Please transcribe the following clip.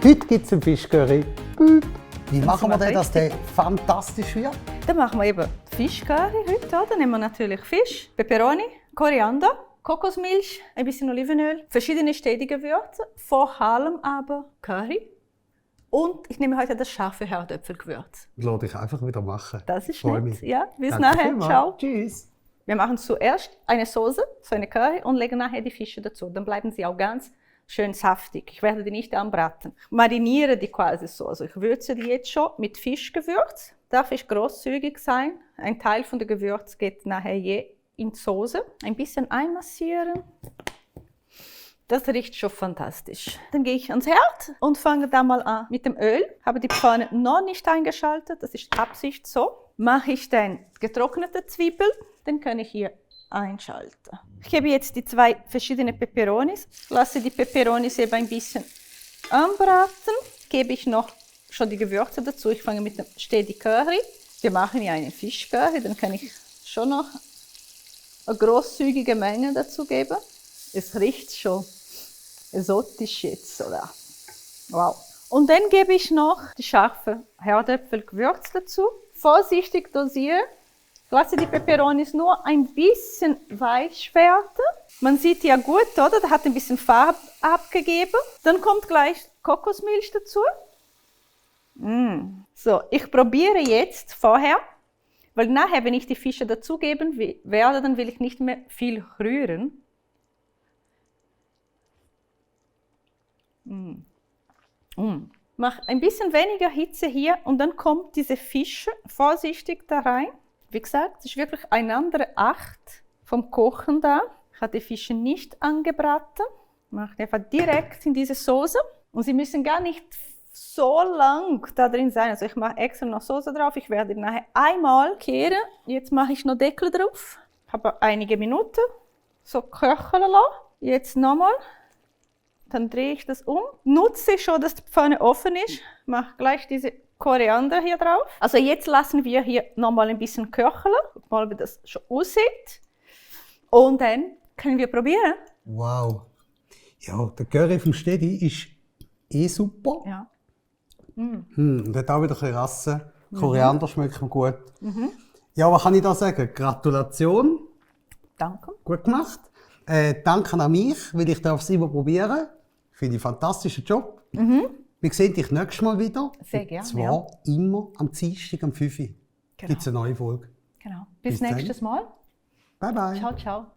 Heute gibt es einen Fischcurry. Wie machen wir denn, dass der fantastisch wird? Dann machen wir eben Fischcurry heute. Dann nehmen wir natürlich Fisch, Peperoni, Koriander, Kokosmilch, ein bisschen Olivenöl, verschiedene Stedegewürze, vor allem aber Curry. Und ich nehme heute das scharfe Herdöpfelgewürz. Lass dich einfach wieder machen. Das ist Freu nett. mich. Ja, bis Danke nachher. vielmals. Ciao. Tschüss. Wir machen zuerst eine Soße, so eine Curry, und legen nachher die Fische dazu. Dann bleiben sie auch ganz schön saftig. Ich werde die nicht anbraten. Ich mariniere die quasi so. Also ich würze die jetzt schon mit Fischgewürz. Darf ich großzügig sein. Ein Teil von der Gewürz geht nachher je in die Soße. Ein bisschen einmassieren. Das riecht schon fantastisch. Dann gehe ich ans Herd und fange da mal an mit dem Öl. Habe die Pfanne noch nicht eingeschaltet, das ist Absicht so. Mache ich dann getrocknete Zwiebeln, den kann ich hier einschalten. Ich gebe jetzt die 2 verschiedene Peperonis, lasse die Peperonis eben ein bisschen anbraten. Gebe ich noch schon die Gewürze dazu. Ich fange mit dem Stedi Curry. Wir machen ja einen Fischcurry, dann kann ich schon noch eine großzügige Menge dazu geben. Es riecht schon exotisch jetzt, oder? Wow. Und dann gebe ich noch die scharfe Herdöpfelgewürz dazu. Vorsichtig dosieren. Ich lasse die Peperonis nur ein bisschen weich werden. Man sieht ja gut, oder? Da hat ein bisschen Farbe abgegeben. Dann kommt gleich Kokosmilch dazu. So, ich probiere jetzt vorher, weil nachher, wenn ich die Fische dazugeben werde, dann will ich nicht mehr viel rühren. Mach ein bisschen weniger Hitze hier und dann kommt diese Fische vorsichtig da rein. Wie gesagt, es ist wirklich eine andere Art vom Kochen da. Ich habe die Fische nicht angebraten. Mache einfach direkt in diese Soße. Und sie müssen gar nicht so lang da drin sein. Also ich mache extra noch Soße drauf. Ich werde nachher einmal kehren. Jetzt mache ich noch Deckel drauf. Habe einige Minuten so köcheln lassen. Jetzt nochmal. Dann drehe ich das um. Nutze schon, dass die Pfanne offen ist. Mache gleich diese Koriander hier drauf. Also jetzt lassen wir hier nochmal ein bisschen köcheln. Guck mal, wie das schon aussieht. Und dann können wir probieren. Wow. Ja, der Curry vom Stedi ist super. Ja. Und hat auch wieder ein bisschen Rasse. Koriander schmeckt mir gut. Ja, was kann ich da sagen? Gratulation. Danke. Gut gemacht. Danke an mich, weil ich es immer probieren darf. Finde ich einen fantastischen Job. Wir sehen dich nächstes Mal wieder. Sehr gerne. Und zwar immer am Dienstag um 5 Uhr. Gibt es eine neue Folge. Genau. Bis dann. nächstes Mal. Bye bye. Ciao, ciao.